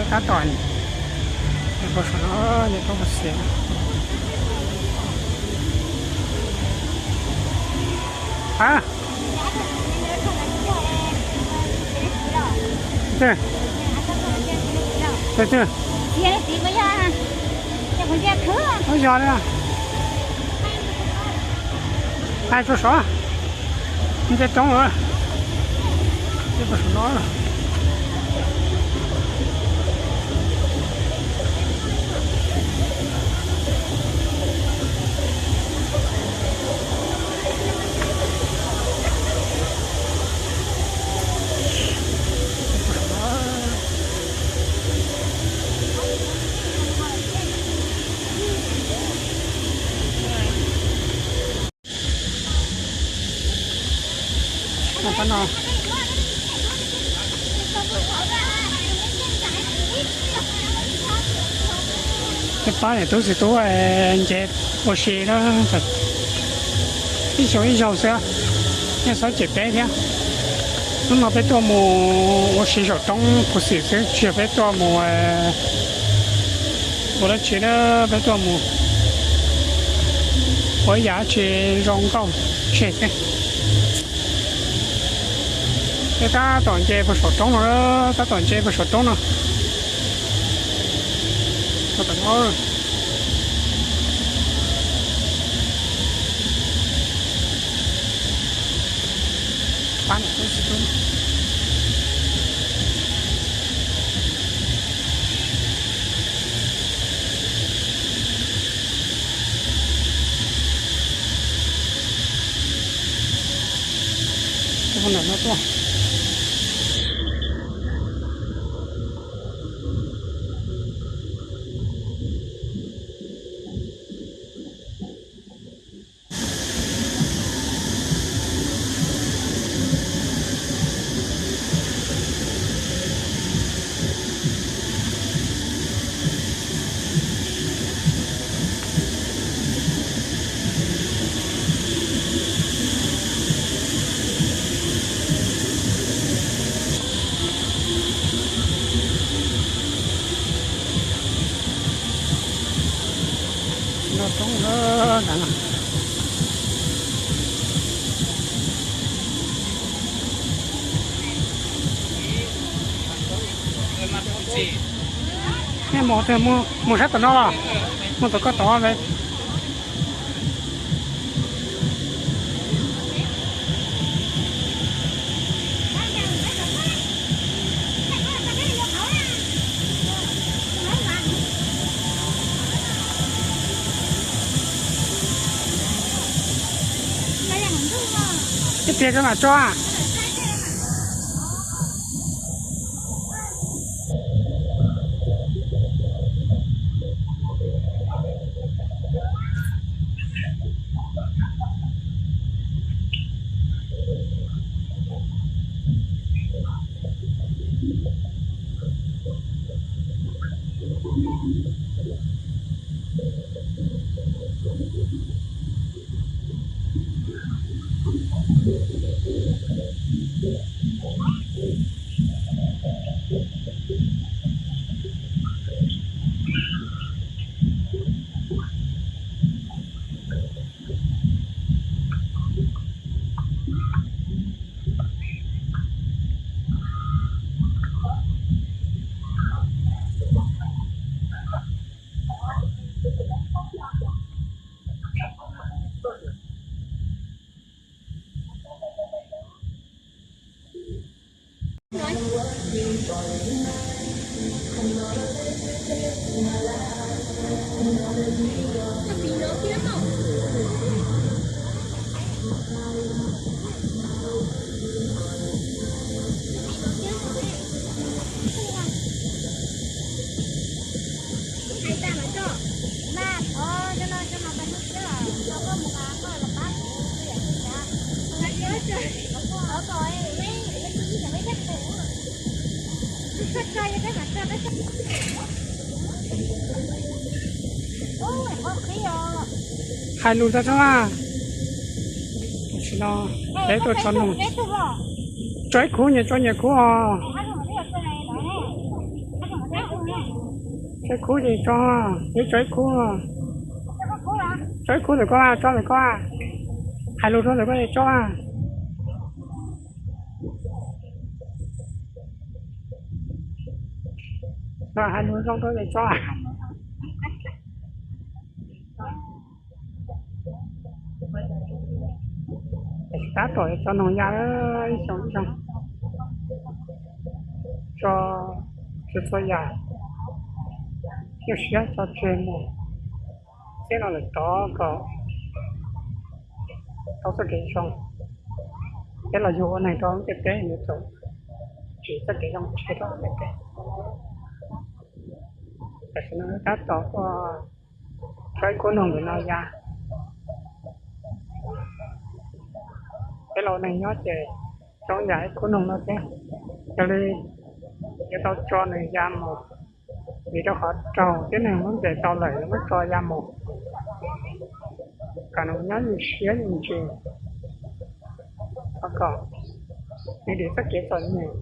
Tab tom, puas saum no, nce roob puas xiv. A, twg, twg, twg, twg, yog li, hais rau saud, nce roob lawm, nce puas saum no. Peb pab niam tub txiv tub nce ua si na, ib xyoo ib zaug xwb, yeej txhob cem peb thiab. Hnub no peb tuaj mus ua si saum roob puas xim xwb, tsis yog peb tuaj mus ua dab tsi na, peb tuaj mus ua ib yam dab tsi zoo nkauj tseg xwb. Peb tab tom nce puag saum roob no, tab tom nce puag saum roob no. Mus sab tom no los, mus tom koj tod. Ib pliag rau mam tso. Hais lus tau tso mas. Tam sim no peb tuaj tso num, tso ib khub nyias tso nyias khub os. Tso ib khub ces tso, tso ib khub, tso ib khub ntawm koj, tso ntawm koj, hais lus rau ntawm koj es tso. Hais lus zoo rau es tso. Tab tom tso noog ya ib xyoo ib xyoo, tso txhua txhua yam, nyuaj siab tso tseg mus, txij no lawm tod kom tau txoj kev zoo. Peb los yug ua neeg rau lub ntiaj teb yuav tsum tsim txoj kev zoo tseg rau lub ntiaj teb. Tam sim no tab tom ua tso ib khub noog ntawm no ya. Peb los neeg nyob ces zoo yam ib khub noog no thiab, yog li yuav tau tso nws ya mus, vim rau qhov raug tib neeg muab ntes tau lawm yuav muab tso ya mus kom nws nyob ywj siab ywj ntsws, kom nws dim txoj kev txom nyem.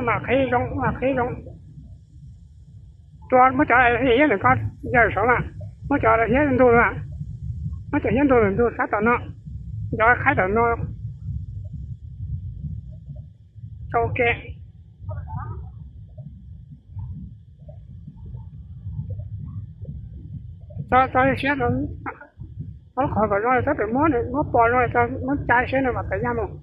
Mam qhib zoo, mam qhib zoo. Tua muab cov hiab ntawm koj yawm saud mas, muab cov hiab ntug mas, muab cov hiab ntug ntawm ntug sab tom no, cov qhaib tom no. Tso ua ke. Tso, tso siab rau, tso lub qhov kom zoo, txhob pom zoo, muab pom zoo, muab cai siab no mam tawm yaj mus.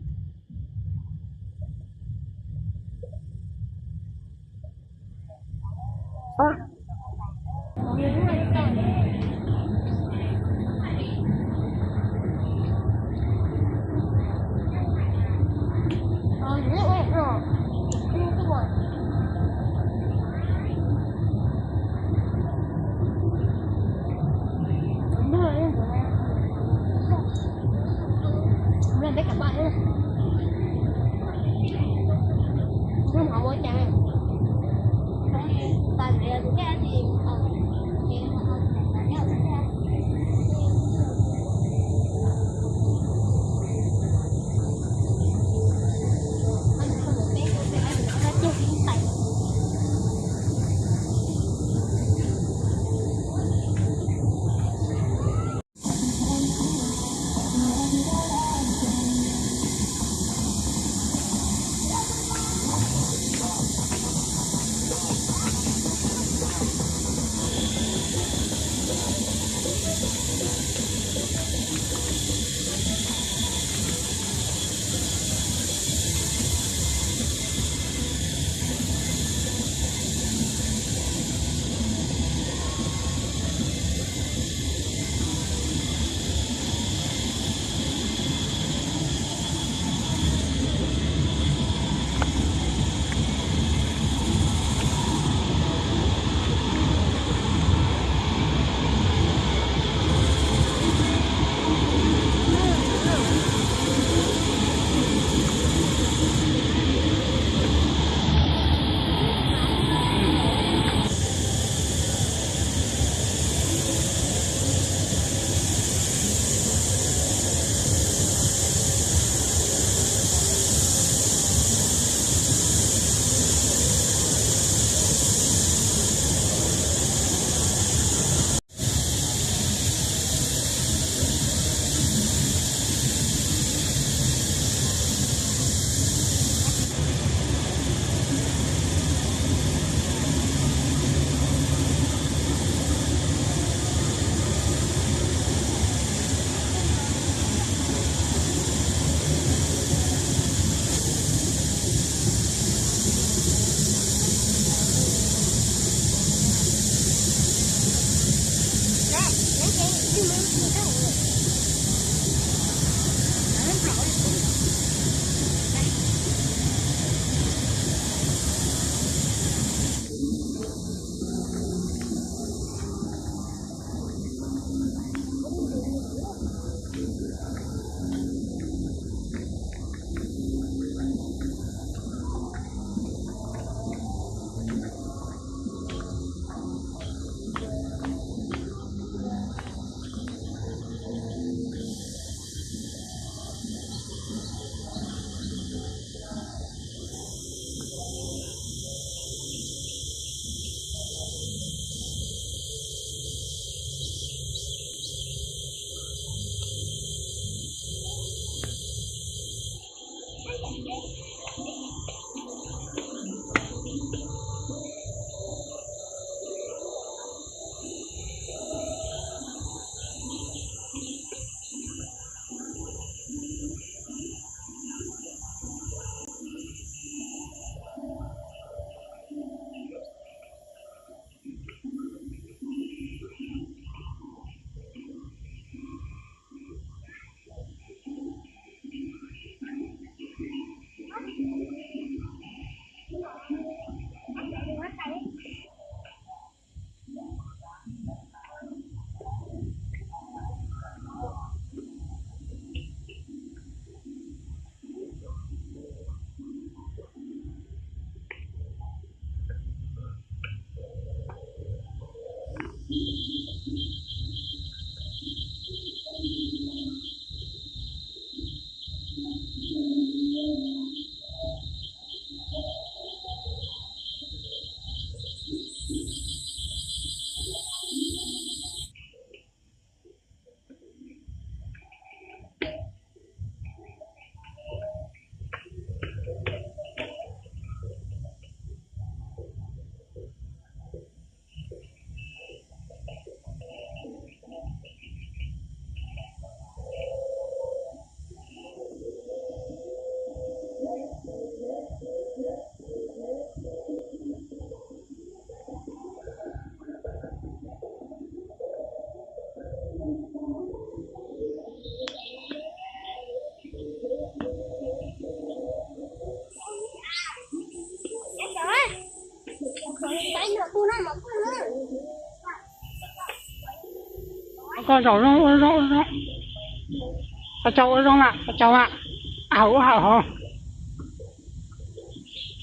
Zaum zoo, ua zoo, ua zoo. Xav caug ua zoo na, xav caug na. Hauv ua hauv hauv.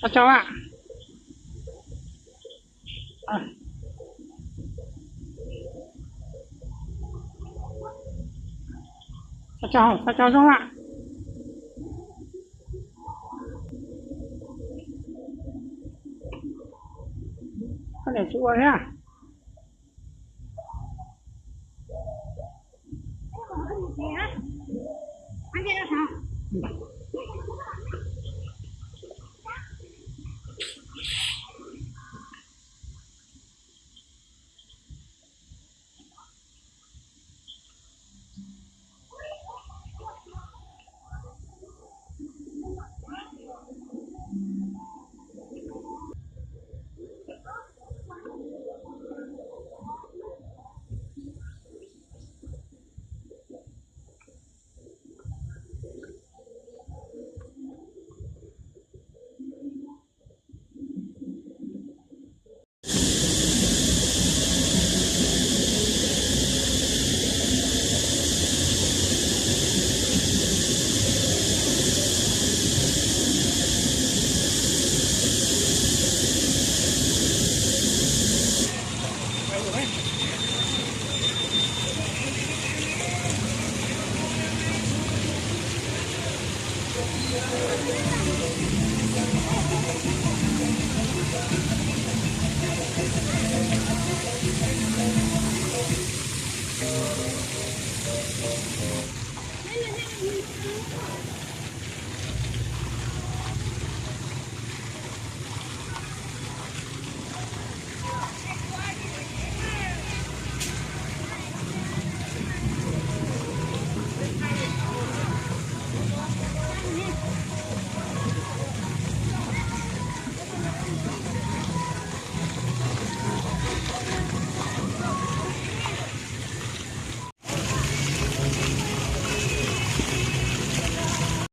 Xav caug na. Xav caug, xav caug zoo na. Koj niam tsis ua thiab.